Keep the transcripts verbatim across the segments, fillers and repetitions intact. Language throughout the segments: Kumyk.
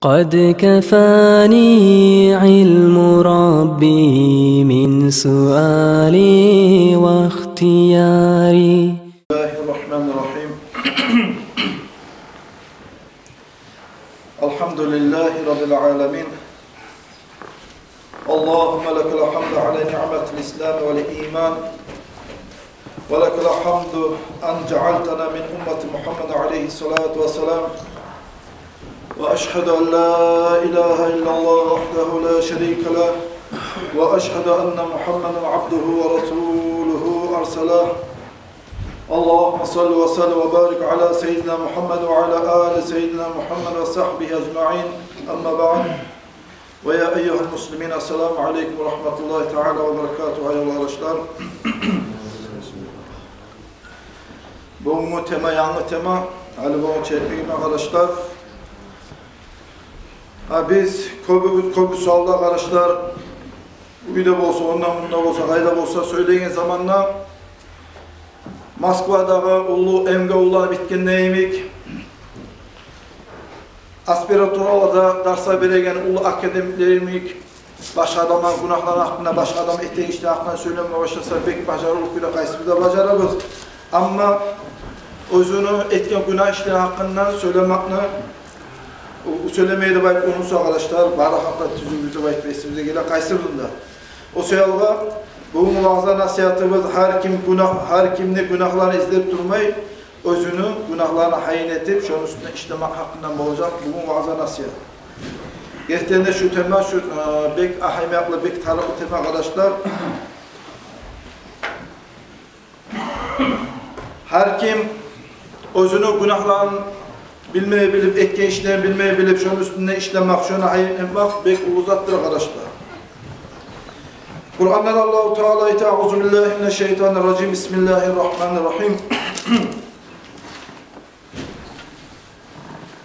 قد كفاني علم ربي من سؤالي واختياري. بسم الله الرحمن الرحيم. الحمد لله رب العالمين. اللهم لك الحمد على نعمة الإسلام والإيمان، ولك الحمد أن جعلتنا من أمة محمد عليه الصلاة والسلام. وأشهد أن لا إله إلا الله وحده لا شريك له، وأشهد أن محمدا عبده ورسوله أرسله. اللهم صل وسلم وبارك على سيدنا محمد وعلى آل سيدنا محمد وصحبه أجمعين. أما بعد. ويا أيها المسلمين، السلام عليكم ورحمة الله تعالى وبركاته. Аявлу къардашлар, бугюнгю тема янгы тема, гьали бугюн чечмегим, къардашлар. Гьа, биз кёбю, кёбюсю гьалда, къардашлар, уьйде болса, онда-мунда болса, къайда болса, сёйлейген заманда Москвадагъы уллу МГУ-лар битгенде йимик, аспирантураларда дарс береген уллу академиклер йимик, башгъа адамланы гюнагьлары гьакъында, башгъа адам этеген ишлер гьакъында сёйлеме башласа, бек бажарылып геле, къайсыбыз да бажарабыз. Амма оьзюню этген гюнагь ишлери гьакъында сёйлемекни, о, сёйлемей деп айтып унутса, къардашлар, бары гьакъда тюзюбюз деп айтып эсибизге геле къайсыбызны да. О саялгъа бугюн ваъза-насигьатыбыз гьар ким гюнагь, гьар кимни гюнагьларын излеп турмай, оьзюню гюнагьларын гьайын этип, шону уьстюнде ишлемек гьакъында болажакъ бугюн ваъза-насигьат. Гертиден де, шу тема, шу, э, бек агьамиятлы, бек тарыкълы тема, къардашлар. Гьар ким оьзюню гюнагьларын билмей билип, этген ишлерин билмей билип, шону уьстюнде ишлемек, шону гьайын этмек бек уллу затдыр, къардашлар. Къуранда да Аллагьу Таала айта: أعوذ بالله من الشيطان الرجيم. بسم الله الرحمن الرحيم.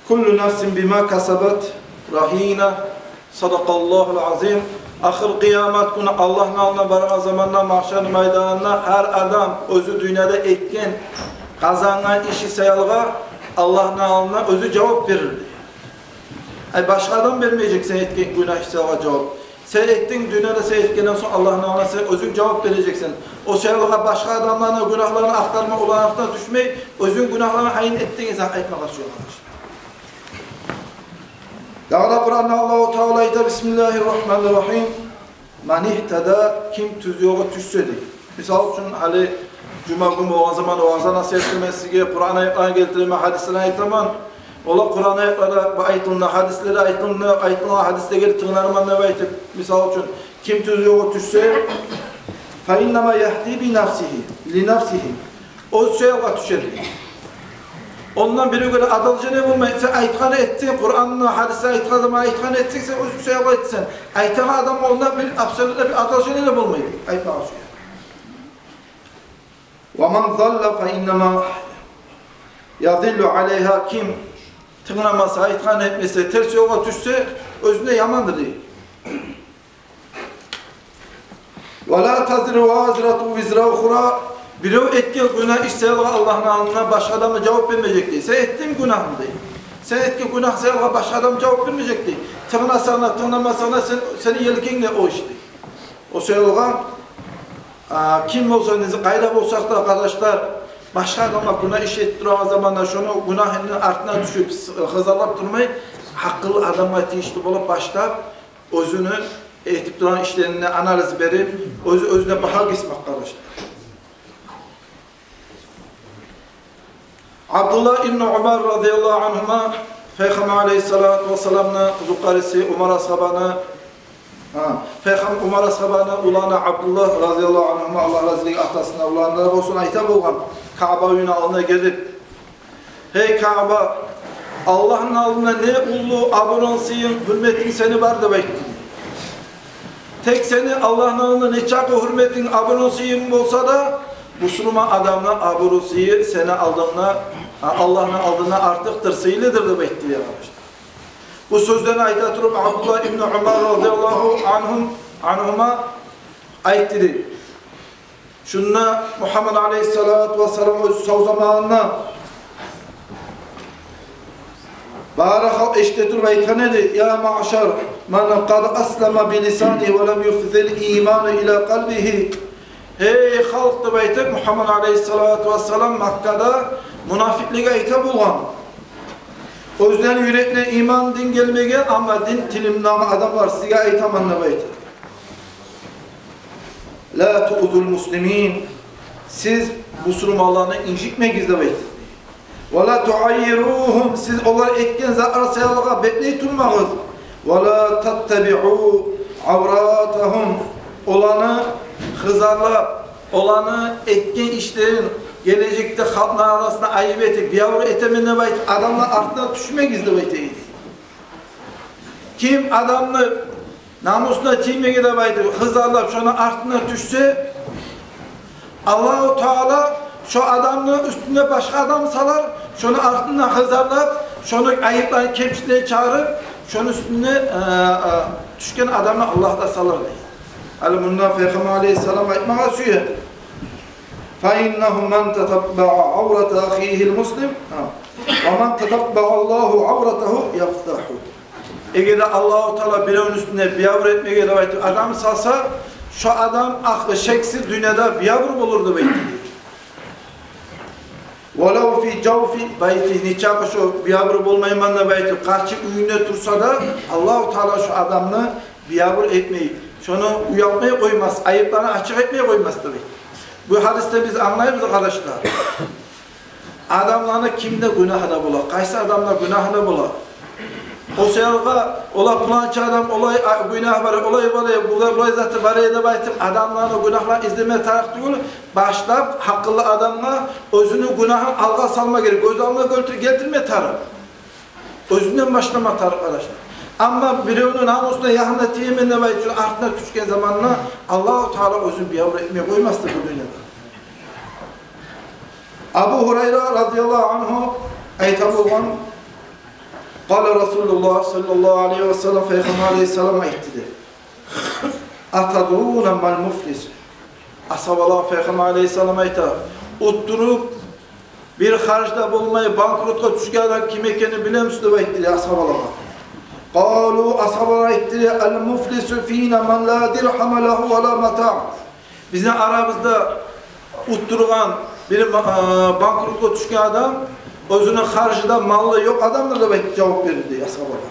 كل نفس بما كسبت رهينة. صدق الله العظيم. Ахыр къыямат гюню Аллагьны алдына барагъан заманда, магьшар майданында, гьар адам оьзю дюньяда этген, къазангъан иши саялгъа Аллагьны алдына оьзю жавап берир. Ай, башгъа адам бермежек сен этген гюнагь иши саялгъа жавап. Сен этдинг, дюньяда сен этгенден сонг Аллагьны алдына сен оьзюнг жавап бережексен. О саялгъа башгъа адамланы гюнагьларын ахтарма, оланы артына тюшмей, оьзюнг гюнагьларын гьайын эт деген зат айтмагъа сюе, къардаш. Дагъы да Къуранда Аллагьу Таала айта: بسم الله الرحمن الرحيم. من اهتدى, ким тюз ёлгъа тюшсе, дей. Мисал учун, гьали жума гюн болгъан заман ваъза-насигьат этемен сизге, Къуран аятларын гелтиремен, гьадислерин айтаман. Олар Къуран аятлары да айтылына, гьадислер де айтылына, айтылына, гьадислеге де тынгларман деп айтып, мисал учун, ким тюз ёлгъа тюшсе, فإنما يهتدي لنفسه, لنفسه. Оьзю ёлгъа тюшер. Ондан биревге де одолжение болмай. Сен айтгъанны этсенг, Къуранда, гьадисде айтгъан заман айтгъанны этсенг, сен оьзюнг ёлгъа этсенг, айтагъан адамгъа ондан бир абсолютно бир одолжение де болмай, айтмагъа сюе. ومن ضل فإنما يضل عليها. Ким тынгламаса, айтгъанны этмесе, терс ёлгъа тюшсе, оьзюне ямандыр, дей. ولا تزر وازرة وزر أخرى. Бирев этген гюнагь иш саялгъа Аллагьны алдына башгъа адам да жавап бермежек, дей. Сен этдинг гюнагьны, дей. Сен этген гюнагь саялгъа башгъа адам жавап бермежек, дей. Тынгласанг да, тынгламасанг да, сен, сени елкенгде о иш, дей. О саялгъа, а, ким болса, не, къайда болсакъ да, къардашлар, башгъа адамлар гюнагь иш этип турагъан заманда шону гюнагьыны артына тюшюп, с-, хызарлап турмай, гьакъыллы адамгъа тийишли болуп башлап, оьзюню этип турагъан ишлерине анализ берип, оьзю оьзюне багьа гесмек, къардашлар. Абдуллагь ибну Умар радияллагьу ангьума, Пайхаммар алайгьиссалату вассаламны зукъариси Умар асгьабаны, гьа, Пайхам-, Умар асгьабаны уланы Абдуллагь радияллагьу ангьума, Аллагь разилиги атасына, уланына болсун, айта болгъан, Каъба уьюню алдына гелип: «Гьей Каъба, Аллагьны алдында не уллу абурунг, сыйынг, гьюрметинг сени бар», — деп айтды. «Тек сени Аллагьны алдында нечакъы гьюрметинг, абурунг, сыйынг болса да, бусурман адамны абуру, сыйы сени алдынгда, а, Аллагьны алдында артыкъдыр, сыйлыдыр», — деп айтды, я къардашлар. Бу сёзлени айта туруп, Абдуллагь ибну Умар радияллагьу ангьум, ангьума айтды, дей. Шунда Мугьаммад алайгьиссалату вассалам оьзю сав заманында Бары халкъ эшите туруп айтгъан эди: «Я маъшар ман къад аслама би лисанигьи ва лам юфзил имана ила къалбигьи». «Гьей халкъ», — деп айтып, Мугьаммад алайгьиссалату вассалам Маккада мунафикълеге айта болгъан. Оьзлени юреклерине иман, дин гелмеген, амма дин тилиндеги адамлар, сизге айтаман деп айта. «Ла туъзул муслимин», сиз бусурманланы инжитмегиз деп айта. «Ва ла туаййиругьум», сиз олар этген затлар саялы бетлей турмагъыз. «Ва ла таттабиъу авратагьум», оланы хызарлап, оланы этген ишлерин гележекде халкъны арасына айып этип, биябур этемен деп айтып, адамлар артына тюшмегиз деп айта эди. Ким адамны намусуна тиймеге деп айтып, хызарлап, шону артына тюшсе, Аллагьу Таала шо адамны уьстюне башгъа адам салар, шону артына хызарлап, шону айыпларын, кемчиликни чыгъарып, шону уьстюне, э, э, тюшген адамны Аллагь да салар дей. Гьали мунда Пайхаммар алайгьиссалам айтмагъа сюе: «Фа иннагьу ман татаббаа аврата ахигьил муслим, гьа, ва ман татаббаа Аллагьу авратагьу яфдагьу». Эгер де Аллагьу Таала биревню уьстюне биябур этмеге деп айтып адам салса, шо адам ахыр шексиз дюньяда биябур болур деп айта. «Валав фи жавфи байтигьи», нечакъы шо биябур болмайман деп айтып, къарчы уьюнде турса да, Аллагьу Таала шо адамны биябур этмей, шону уялтмай къоймас, айыпларын ачыкъ этмей къоймас деп айта. Бу гьадисден биз англайбыз, къардашлар. Адамланы кимде гюнагьы да бола, къайсы адамда гюнагьы да бола. О саялгъа олар, пуланча адам олай, а, гюнагьы бар, олай бар, булай, булай заты бар деп айтып, адамланы гюнагьларын излеме тарыкъ тюгюл, башлап гьакъыллы адамгъа оьзюню гюнагьын алгъа салма герек, гёз алдына гёлтюр-, гелтирме тарыкъ. Оьзюнден башлама тарыкъ, къардашлар. Амма биревню намусуна, ягьына тиемен деп айтып, артына тюшген заманда Аллагьу Таала оьзюн биябур этмей къоймас дей бу дюньяда. Абу Гьурайра разияллагьу ангьу айта болгъан: «Къала Расулуллагь саллаллагьу алайгьи ва саллам», Пайхаммар алайгьиссалам айтды дей: «Атадруна мал муфлис?» Асгьабалагъа Пайхаммар алайгьиссалам айта: «Уттуруп, бир харжы да болмай, банкротгъа тюшген адам ким экенин билемисиз?» — деп айтды дей асгьабалагъа. Къалу, асгьабалар айтды дей: «Ал муфлису фина ман ла диргьама лагьу ва ла матаъ». Бизин арабызда уттургъан бир ма-, а, банкротгъа тюшген адам, оьзюню харжы да, малы ёкъ адамдыр деп айтып жавап берди дей асгьабалагъа.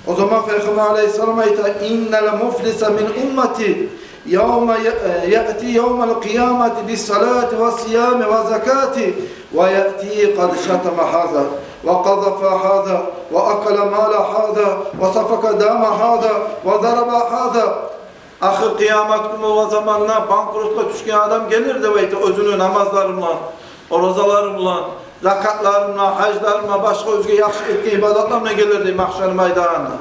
О заман Пайхаммар алайгьиссалам айта: «Иннал муфлиса мин уммати, явма я-, яъти явмал къиямати бис салати вас сиями ваз закати, ва яъти къад шатама гьаза, ва къазафа гьаза, ва акала мала гьаза, ва сафака дама гьаза, ва зараба гьаза». Ахыр къиямат гюн болгъан заманда банкротгъа тюшген адам гелир деп айта, оьзюню намазлары булан, оразалары булан, закатлары булан, гьажлары булан, башгъа оьзге яхшы этген ибадатлары булан гелир дей магьшар майданына.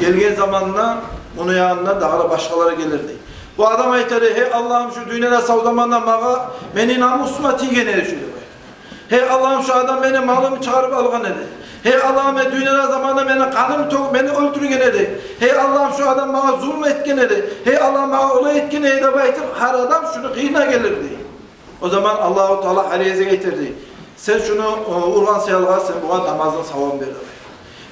Гелген заманда муну янына дагъы да башгъалар гелир дей. Бу адам айтар дей: «Гьей Аллагьым, шу дюньяда сав заманда магъа, мени намусума тийген эди шу», — деп айта. «Гьей Аллагьым, шу адам мени малымны чыгъарып алгъан эди. Гьей Аллагьым, мен дюньяда заманда мени къанымны тёгюп, мени оьлтюрген эди. Гьей Аллагьым, шу адам магъа зулму этген эди. Гьей Аллагьым, магъа олай этген эди», — деп айтып, гьар адам шуну къырыйына гелир дей. О заман Аллагьу Таала гьар гезик айтар дей: «Сен шуну, э, ургъан саялы сен бугъар намазынгны савабын бер», — деп айта.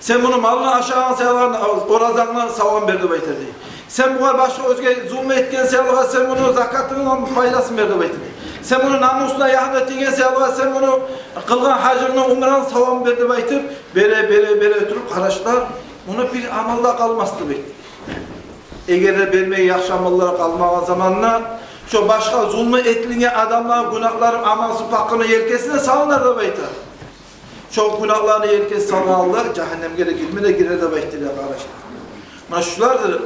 «Сен муну малынгны ашагъан саялы оразангны савабын бер», — деп айтар дей. «Сен бугъар башгъа оьзге зулму этген саялы сен муну закатынгны пайдасын бер», — деп айтар дей. «Сен муну намусуна, ягьына тийген саялы сен муну къылгъан гьажынгны, умрангны савабын бер», — деп айтып, бере, бере, бере туруп, къардашлар, муну бир амал да къалмас деп айта. Эгер де бермеге яхшы амаллар къалмагъан заманда, шо башгъа зулму этилген адамланы гюнагьлары, амалсыз пакъырны елкесине салынар деп айта. Шо гюнагьланы елкесине салгъан гьалда жагьаннемге де гирме де гирер деп айтды дей, къардашлар. Муна шулардыр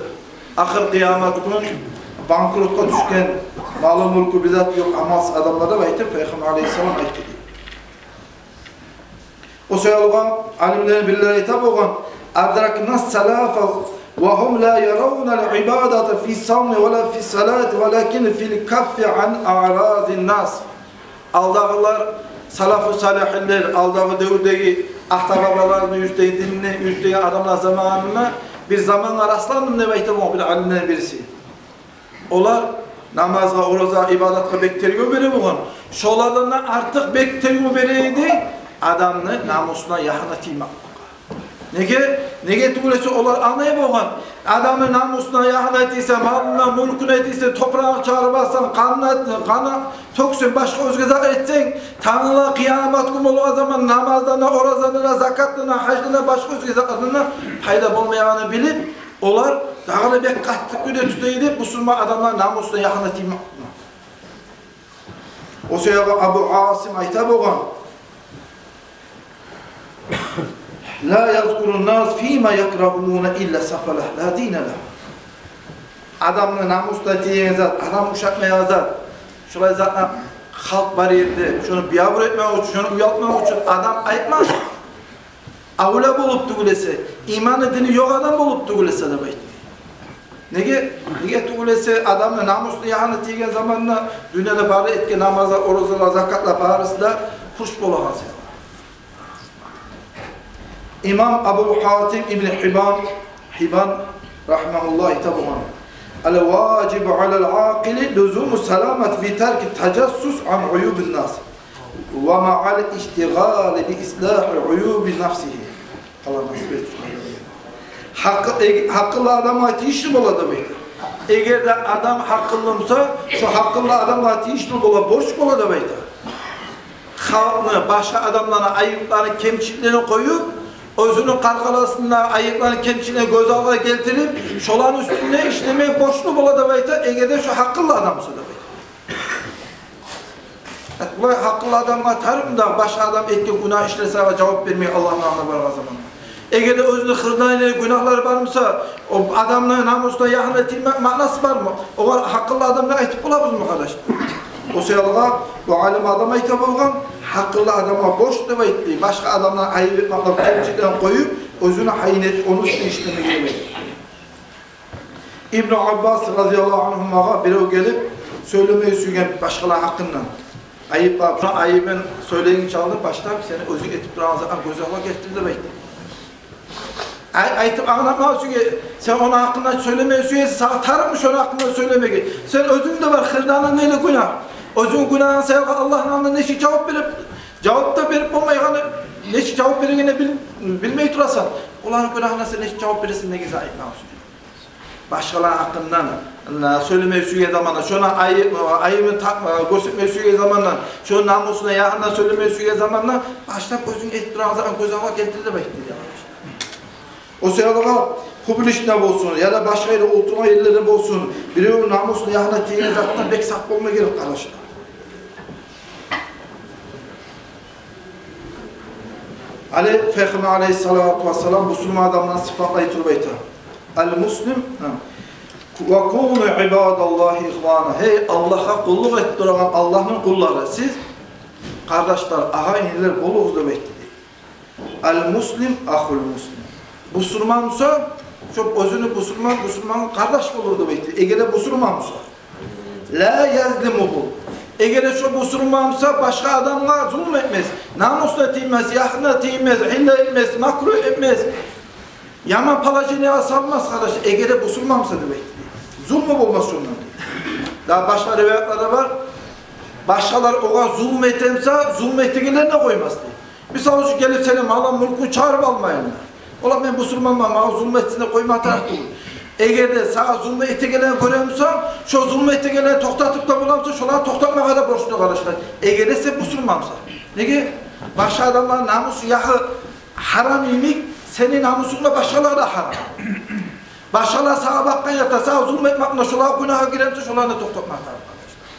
ахыр къиямат гюн банкротгъа тюшген, малы-мюлкю бир зат ёкъ, амалсыз адамлар деп айтып, Пайхаммар алайгьиссалам айтды дей. О саялы алимлени бирлери айта болгъан: «Адракна салафа ва гьум ла яравна ал ибадата фи савми ва ла фи салати, валакин фил каффи ан аъразин нас». Алдагъылар, салафу салигьинлер, алдагъы девюрдеги ата-бабаларыбызны юрютеген, динни юрютеген адамлар заманына бир замангъа растландым деп айта болгъан бир алимлени бириси. Олар намазгъа, оразагъа, ибадатгъа бек тергев бере болгъан. Шолардан да артыкъ бек тергев бере эди адамны намусуна, ягьына тиймек. Неге? Неге тюгюл эсе олар англай болгъан: адамны намусуна, ягьына тийсе, малына, мюлкюне тийсе, топурагъын чыгъарып алсанг, къанына, къанын тёксенг, башгъа оьзге зат этсенг, тангала къыямат гюн болгъан заман намаздан да, оразадан да, закатдан да, гьаждан да, башгъа оьзге затлардан да пайда болмайгъанны билип, олар дагъы да бек къатты кюйде тута эди бусурман адамланы намусуна, ягьына тиймек. О саялы Абу Асим айта болгъан: «Ла язкуру нас фима якрагьуна илла сафалаһ ла дина лагьу». Адамны намусуна тийген зат, адам ушатмайгъан зат, шолай затны халкъ бар ерде, шону биябур этмек учун, шону уялтмакъ учун адам айтмас. Авлия болуп тюгюл эсе, иманы, дини ёкъ адам болуп тюгюл эсе деп айтды. Неге? Неге тюгюл эсе, адамны намусуна, ягьына тийген заманда дюньяда бары этген намазлар, оразалар, закатлар барысы да пуч болагъан саялы. Имам Абу Гьатим ибн Гьиббан, Гьиббан рагьимагьуллагь айта болгъан: «Ал-важибу алал акили лузуму саламат би тарки таджассус ан уюбин нас ва маъал иштигъали би ислахи уюби нафсигьи». Аллагь насип этсин. Гьакъы-, э-, гьакъыллы адамгъа тийишли бола деп айта. Эгер де адам гьакъыллы буса, шо гьакъыллы адамгъа тийишли бола, борч бола деп айта. Халкъны, башгъа адамланы айыпларын, кемчиликлерин къоюп, оьзюню къаркъарасындагъы айыпларын, кемчиликлерин гёз алгъа гелтирип, шоланы уьстюнде ишлемеге борчлу бола деп айта, эгер де шо гьакъыллы адам буса деп айта. Булай гьакъыллы адамгъа тарыкъмы дагъы башгъа адам этген гюнагь ишлесе, огъар жавап бермеге Аллагьны алдына баргъан заманда? Эгер де оьзюню хырданлы гюнагьлары бар буса, о адамны намусуна, ягьына тиймек маънасы бармы? Огъар гьакъыллы адам деп айтып болабызмы, къардашлар? О саялы бу алим адам айта болгъан, гьакъыллы адамгъа борч деп айтды башгъа адамланы айып этмеклер, кемчиликлерин къоюп, оьзюню гьайын этип, ону уьстюнде ишлемеге деп айтды. Ибну Аббас разияллагьу ангьумагъа бирев гелип, сёйлемеге сюйген башгъалар гьакъындан айыплап, шону айыбын сёйлегинче алдын башлап, сени оьзюнг этип турагъан затдан гёз алгъа гелтир деп айтды. Ай-, айтып англатмагъа сюе, сен ону гьакъындан сёйлемеге сюесен, сагъа тарыкъмы шону гьакъындан сёйлемеге? Сен оьзюнгде бар хырданлы гюнагь. Оьзюнгню гюнагьынг саялы Аллагьны алдында нечик жавап берип, жавап да берип болмайгъанны, нечик жавап берегенни бил-, билмей турасан. Оланы гюнагьына сен нечик жавап бересен, неге сен айтмагъа сюе? Башгъалар гьакъындан, ана, сёйлемеге сюйген заманда, шону айы-, айыбын та-, гёрсетмеге сюйген заманда, шону намусуна, ягьына сёйлемеге сюйген заманда, башлап оьзюнг этип турагъан затдан гёз алгъа гелтир деп айтды, дей, къардашлар. О саялы публично болсун, яда башгъа ерде, олтургъан ерлерде болсун, биревню намусуна, ягьына тийген затдан бек сакъ болма герек, къардашлар. Гьали Пайхаммар алейгьиссалату вассалам бусурман адамланы сыпатлай туруп айта: «Ал-муслим, гьа, ва куну ибадаллагьи ихвана». Гьей, Аллагьгъа къуллукъ этип турагъан Аллагьны къуллары, сиз къардашлар, агъа-инилер болугъуз деп айтды, дей. «Ал-муслим ахул-муслим». Бусурман буса, шо оьзюню бусурман, бусурмангъа къардаш болур деп айтды. Эгер де бусурман буса. «Ла язлимугьу». Эгер де шо бусурман буса, башгъа адамгъа зулму этмес, намусуна тиймес, ягьына тиймес, гьилла этмес, макру этмес, яман положениягъа салмас, къардаш, эгер де бусурман буса деп айтды. Зулму болмас шондан. Дагъы башгъа риваятларда бар. Башгъалар огъар зулму эте буса, зулму этегенлерине къоймас, дей. Мисал учун, гелип сени малынг, мюлкюнг чыгъарып алмайын да. Олар, мен бусурманман, магъа зулму этсин деп къойма тарыкъ тюгюл. Эгер де сагъа зулму этегенлерин гёре буса, шо зулму этегенлерин токътатып да бола буса, шоланы токътатмагъа да борчлу, къардашлар. Эгер де сен бусурман бусанг. Неге? Башгъа адамланы намусу, ягьы гьарам йимик, сени намусунг да башгъалагъа да гьарам. Башгъалар сагъа бакъгъан якъда, сагъа зулму этмек булан шолар гюнагьгъа гире буса, шоланы токътатма тарыкъ, къардашлар.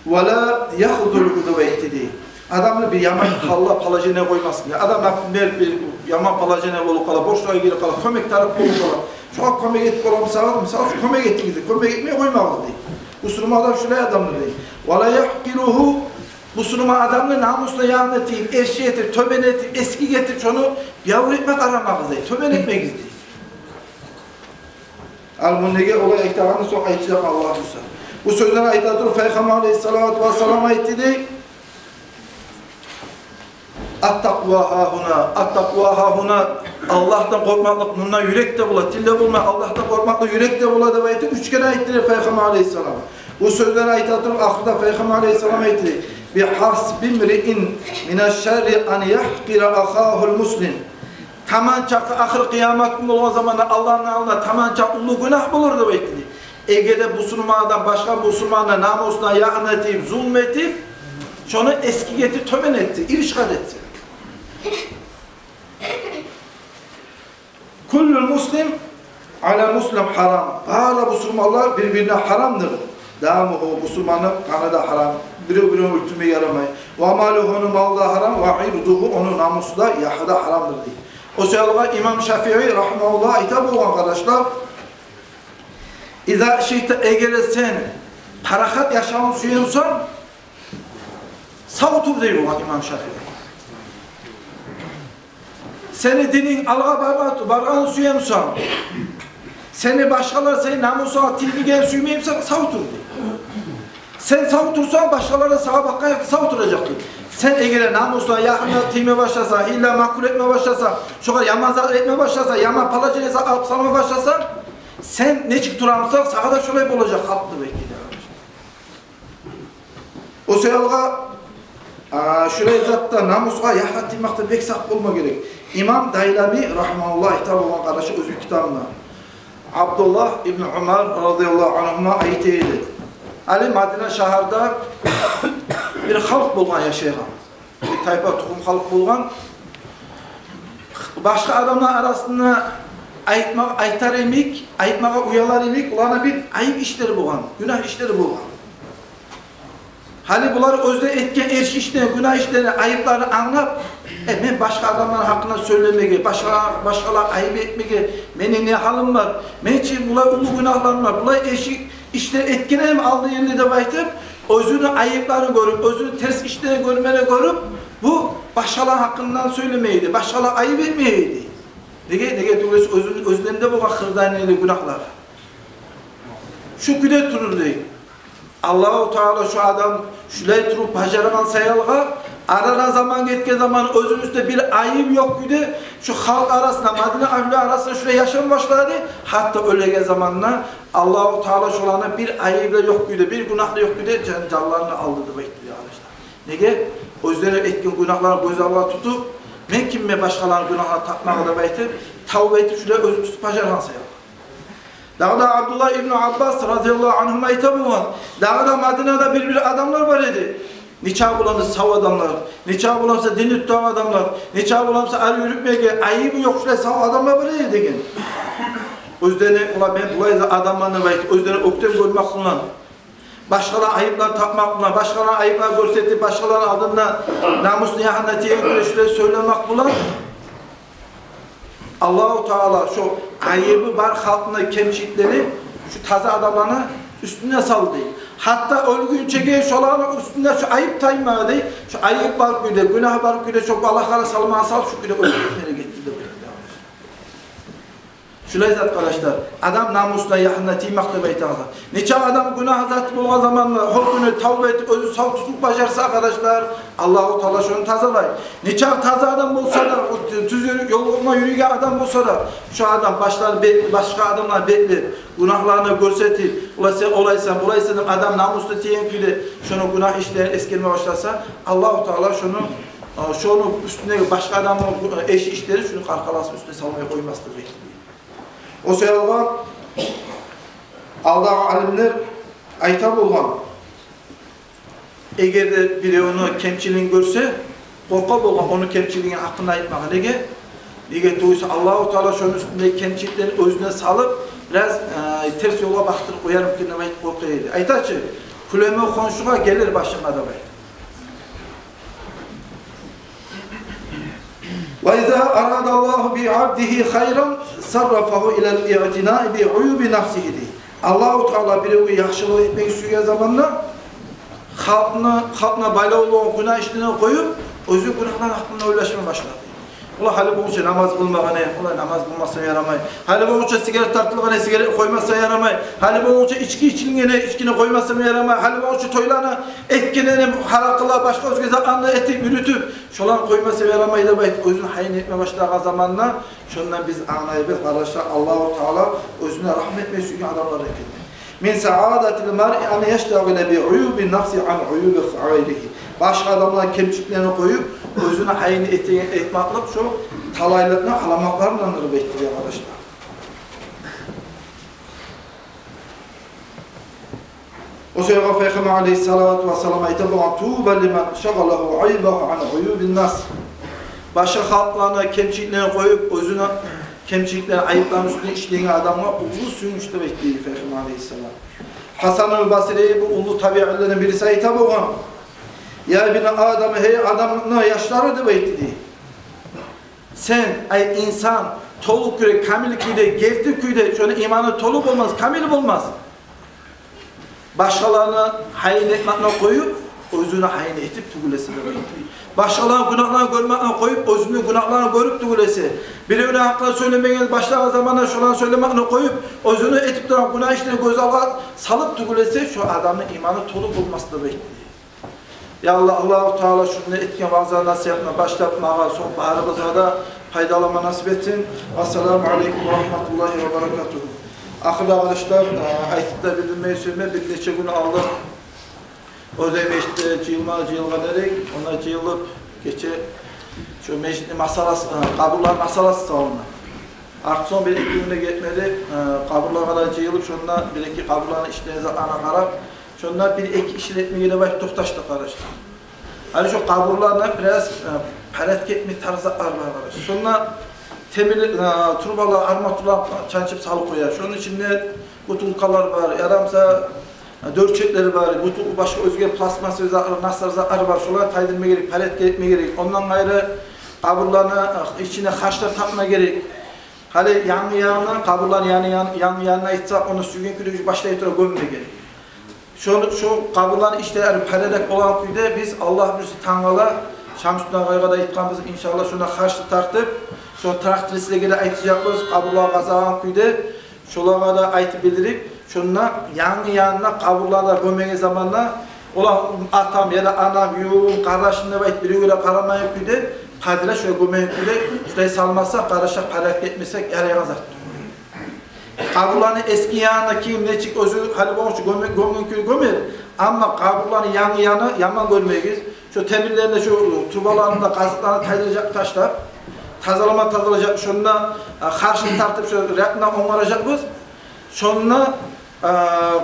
«Ва ла яхзулугьу» деп айтды, дей. Адамны бир яман гьалда, положениеде къоймасын, дей. Адам, например, бир яман положениеде болуп къала, борчлагъа гирип къала, кёмек тарыкъ болуп къала. Шогъар кёмек этип боламы сагъа? Мисал учун, кёмек этигиз, дей. Кёмек этмей къоймагъыз, дей. Бусурман адам шулай адамдыр, дей. «Ва ла яхкъиругьу». Бусурман адамны намусуна, ягьына тийип, эрши этип, тёбен этип, эсгик этип, шону биябур этме къарамагъыз, дей. Тёбен этмегиз, дей. Ал муну неге олай айтагъанны сонг айтажакъ, Аллагь буюрса. Бу сёзлени айта туруп, Пайхаммар алейгьиссалату вассалам айтды, дей: «Ат-такъва гьагьуна, ат-такъва гьагьуна». Аллагьдан къоркъмакълыкъ мунда, юрекде бола, тилде болмай, Аллагьдан къоркъмакълыкъ юрекде бола деп айтып, уьч керен айтды деп Пайхаммар алайгьиссалам. Бу сёзлени айта туруп, ахырда Пайхаммар алайгьиссалам айтды: «Бигьасби мриин минаш-шарри ан ягькъира ахагьул муслим». Таман чакъы, ахыр къыямат гюн болгъан заманда Аллагьны алдында таман чакъы уллу гюнагь болур деп айтды. Эгер де бусурман адам башгъа бусурманны намусуна, ягьына тийип, зулму этип, шону эсгик этип, тёбен этсе, иришгьат этсе. «Куллул муслим ала муслим гьарам». Бары бусурманлар бир-бирине гьарамдыр. «Дамугьу», бусурманны къаны да гьарам. Бирев-биревню оьлтюрме ярамай. «Ва малугьу», ону малы да гьарам. «Ва ирдугьу», ону намусу да, ягьы да гьарамдыр дей. О саялгъа имам Шафии рагьимагьуллагь айта болгъан, къардашлар: «Иза шиъта», эгер де сен парахат яшавну сюе бусанг, сав тур дей болгъан имам Шафии. Сени дининг алгъа барма-, баргъанны сюе бусанг, сени башгъалар сени намусунга тиймегенни сюймей бусанг, сав тур дей. Сен сав турсанг, башгъалар да сагъа бакъгъан якъда сав туражакъ дей. Сен эгер де намусунга, ягьына тийме башласанг, гьилла-макр этме башласанг, шогъар яман зат этме башласанг, яман положение алып салма башласанг, сен нечик турамусанг, сагъа да шолай болажакъ халкъ деп айтды дей. О саялгъа, а, шулай затда, намусгъа, ягьына тиймекде бек сакъ болма герек. Имам Дайлами рагьимагьуллагь айта болгъан, къардашлар, оьзюню китабында. Абдуллагь ибн Умар радияллагьу ангьума айта эди. Гьали Мадина шагьарда бир халкъ болгъан яшайгъан. Бир тайпа, тухум халкъ болгъан. Башгъа адамлар арасында айтмакъ, айтар йимик, айтмагъа уялар йимик, оланы бир айып ишлери болгъан, гюнагь ишлери болгъан. Гьали булар оьзлер этген эрши ишлени, гюнагь ишлени, айыпларын англап: «Э, мен башгъа адамланы гьакъында сёйлемеге, башгъа, башгъаланы айып этмеге мени не гьалым бар? Мен чи булай уллу гюнагьларым бар, булай эрши ишлер этгенмен алда энди», — деп айтып, оьзюню айыпларын гёрюп, оьзюню терс ишлерин гёрмеге гёрюп, бу башгъаланы гьакъындан сёйлемей эди, башгъаланы айып этмей эди. Неге, неге тюгюл эсе оьзюн-, оьзлеринде болгъан хырдайны гюнагьлары. Шу кюйде турур дей. Аллагьу Таала шу адам шулай туруп бажаргъан саялгъа, арадан заман гетген заман оьзюню уьстюнде бир айып ёкъ кюйде шу халкъ арасында, Мадина агьлю арасында шулай яшама башлады. Гьатта оьлеген заманда Аллагьу Таала шоланы бир айып да ёкъ кюйде, бир гюнагь да ёкъ кюйде жан-, жанларын алды деп айтды дей, къардашлар. Неге? Оьзлери этген гюнагьларын гёз алдына тутуп, мен киммен башгъаланы гюнагьына тапмагъа деп айтып, тавба этип, шулай оьзюн тутуп бажаргъан саялгъа. Дагъы да Абдуллагь ибн Аббас радияллагьу ангьума айта болгъан: дагъы да Мадинада бир-бир адамлар бар эди. Нечакъы боламса сав адамлар, нечакъы боламса динни тутагъан адамлар, нечакъы боламса ары юрютмеге айыбы ёкъ, шулай сав адамлар бар эди деген. Оьзлерине, олар, мен булай да адамлар деп айтып, оьзлерине оьктем гёрмек булан, башгъаланы айыпларын тапмакъ булан, башгъаланы айыпларын гёрсетип, башгъаланы алдында намусун, ягьына тийген кюйде шулай сёйлемек булан, Аллагьу Таала шо айыбы бар халкъны кемчиликлерин шо таза адамланы уьстюне салды дей. Гьатта оьлгюнчеге шоланы уьстюнде шо айып таймагъа дей, шо айып бар кюйде, гюнагь бар кюйде шо балагьланы салмагъа салып, шо кюйде оьлюп гетмеге гетди деп айтды. Шулай зат, къардашлар, адам намусуна, ягьына тиймек деп айтагъан зат. Нечакъы адам гюнагь зат болгъан заманда гьар гюню тавба этип, оьзюн сав тутуп бажарса, къардашлар, Аллагьу Таала шону тазалай. Нечакъы таза адам болса да, о тюз ёлгъа юрюйген адам болса да, шо адам башларын бек-, башгъа адамланы беклеп, гюнагьларын гёрсетип, олай сен олайсан, булайсан деп, адам намусуна тийген кюйде шону гюнагь ишлерин эсгерме башласа, Аллагьу Таала шону, шону уьстюндеги башгъа адамны эрши ишлерин шону къаркъарасыны уьстюне салмай къоймас деп айтды. О саялгъа алдагъы алимлер айта болгъан: эгер де биревню кемчилигин гёрсе, къоркъа болгъан ону кемчилигини гьакъында айтмагъа. Неге? Неге тюгюл эсе Аллагьу Таала шону уьстюндеги кемчиликлерин оьзюне салып, бираз, э, терс ёлгъа бакъдырып къоярмы экен деп айтып къоркъа эди. Айта чы: «Кюлеме хоншугъа, гелер башынга», — деп айта. «Ва иза арада Аллагьу би абдигьи хайран саррафагьу илал иътинаи би уюби нафсигьи», — дей. Аллагьу Таала биревге яхшылыкъ этмеге сюйген заманда халкъны, халкъны байлавлугъун, гюнагь ишлерин къоюп, оьзю гюнагьлар гьакъында ойлашма башлады. Олар гьали болгъунча намаз къылмагъан эди, олар намаз къылмаса ярамай. Гьали болгъунча сигарет тартылгъан эди, сигарет къоймаса ярамай. Гьали болгъунча ички ичилген эди, ичкини къоймаса ярамай. Гьали болгъунча тойланы этген эди, гьаракъылар, башгъа оьзге затланы этип, юрютюп, шоланы къоймаса ярамай деп айтып, оьзюню гьайын этме башлагъан заманда, шондан биз англайбыз, къардашлар, Аллагьу Таала оьзюне рагьмат этме сюйген адамлар экенни. Мин саадатил маръи ан яштагъила би уюбин нафси ан уюби гъайригьи. Башгъа адамланы кемчиликлерин къоюп, оьзюню гьайын эте-, этмакълыкъ шо талайлыкъны аламатларындандыр деп айтды, къардашлар. О саялы Пайхаммар алейгьиссалату вассалам айта болгъан: «Туба лиман шагъалагьу айбугьу ан уюбин нас». Башгъа халкъланы кемчиликлерин къоюп, оьзюню кемчиликлерин, айыпларын уьстюне ишлейген адамгъа уллу сююнч деп айтды Пайхаммар алейгьиссалам. Гьасанул Басри, бу уллу табиинлерден бириси, айта болгъан: «Я ибна Адам, гьей адамны яшлары», — деп айтды дей. «Сен, ай инсан, толу кюйде, камил кюйде, герти кюйде, шону иманы толу болмас, камил болмас. Башгъаланы гьайын этмакъны къоюп, оьзюню гьайын этип тюгюл эсе, — деп айтды. — Башгъаланы гюнагьларын гёрмекни къоюп, оьзюню гюнагьларын гёрюп тюгюл эсе. Биревню гьакъына сёйлемеге башлагъан заманда, шоланы сёйлемекни къоюп, оьзюню этип турагъан гюнагь ишлерин гёз алгъа салып тюгюл эсе, шо адамны иманы толу болмас», — деп айтды. Я Аллагь, Аллагьу Таала шунда этген ваъза-насигьатны башлап магъа, сонг барыбызгъа да пайдаланма насип этсин. Ассаламу алейкум ва рагьматуллагьи ва баракатугьу. Ахырда, къардашлар, э, айтып да билдирмеге сюемен, бир нече гюн алда Оьзю межитде жыйылма жыйылгъан эдик, онда жыйылып, гече шо межитни масъаласы, э, къабурланы масъаласы салынды. Артсонг бир-эки гюн де гетмеди, э, къабурлагъа да жыйылып, шонда бир-эки къабурланы ишлеген затларына къарап, шонда бир-эки иш этмеге деп айтып токъташдыкъ, къардашлар. Гьали шо къабурланы бираз, э, порядок этмеге тарыкъ затлар бар, къардашлар. Шонда темир, э, турбалар, арматуралар чанчып салып къоя. Шону ичинде бутылкалар бар, ярамаса, дёртчеклер бар, буту-, башгъа оьзге пластмасса затлар, насар затлар бар, шоланы тайдырма герек, порядок этме герек. Ондан къайры, къабурланы ичине харжлар тартма герек. Гьали янгы янына, къабурланы янгы ян-, янгы янына айтсакъ, ону сюйген кюйде башлай тура гёмме герек. Шо, шо къабурланы ишлери порядок болгъан кюйде биз, Аллагь буюрса, тангала Шамсудин агъайгъа да айтгъанбыз, иншаллагь, шонда харжны тартып, шо трактористлеге де айтажакъбыз, къабурлагъа къазагъан кюйде, шолагъа да айтып билдирип, шонда янгы янына къабурланы гёмеген заманда, олар, атам яда анам, ювугъум, къардашым деп айтып, биревге де къарамайгъан кюйде, къадирлер шолай гёмеген кюйде, шолай салмаса, къардашлар, порядок этмесек, ярайгъан зат тюгюл. Къабурланы эски янына ким нечик оьзю гьали болгъунча гёме-, гёмген кюйде гёмер. Амма къабурланы янгы яны, яман гёрмегиз, шо темирлерин де, шо турбаларын да, къазыкъларын тайдырып ташлап, тазалама тазалажакъ, шонда, э, харжны тартып, шо рядны онгаражакъбыз. Шонда, э,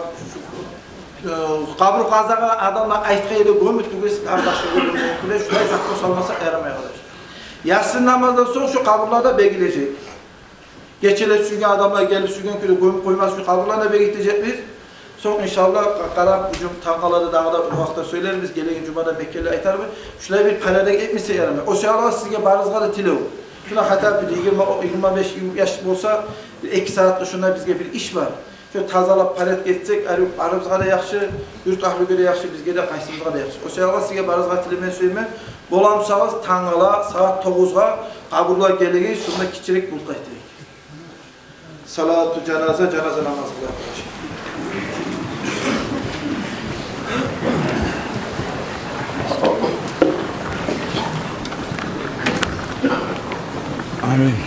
э, къабур къазагъан адамлар айтгъан ерде гёмюп тюгюл эсе, дагъы башгъа ерде гёмюп тюгюл эсе, шулай зат салмаса, ярамай, къардашлар. Яссы намаздан сонг шо къабурлар да бегилежек. Гечелер сюйген адамлар гелип, сюйген кюйде гёмюп къоймас учун къабурланы бегитежекбиз. Сонг, иншаллагь, къа-, къарап, бу жум-, тангала да дагъы да узакъда сёйлербиз, гелеген жумада мекенли айтарбыз. Шулай бир порядок этмесе ярамай. О саялы сизге барыгъызгъа да тилев. Шунда гьатта бир йигирма, йигирма беш яш болса, бир эки сагьатда шунда бизге бир иш бар. Шо тазалап, порядок этсек, ари барыбызгъа да яхшы, юрт агьлюге де яхшы, бизге де, къайсыбызгъа да яхшы. О саялы сизге барыгъызгъа тилеме сюемен. Боламсагъыз, тангала сагьат тогъузгъа къабурлагъа гелигиз, шунда гиччирек булт этейик. Салату жаназа, жаназа намаз къылайыкъ. Амин.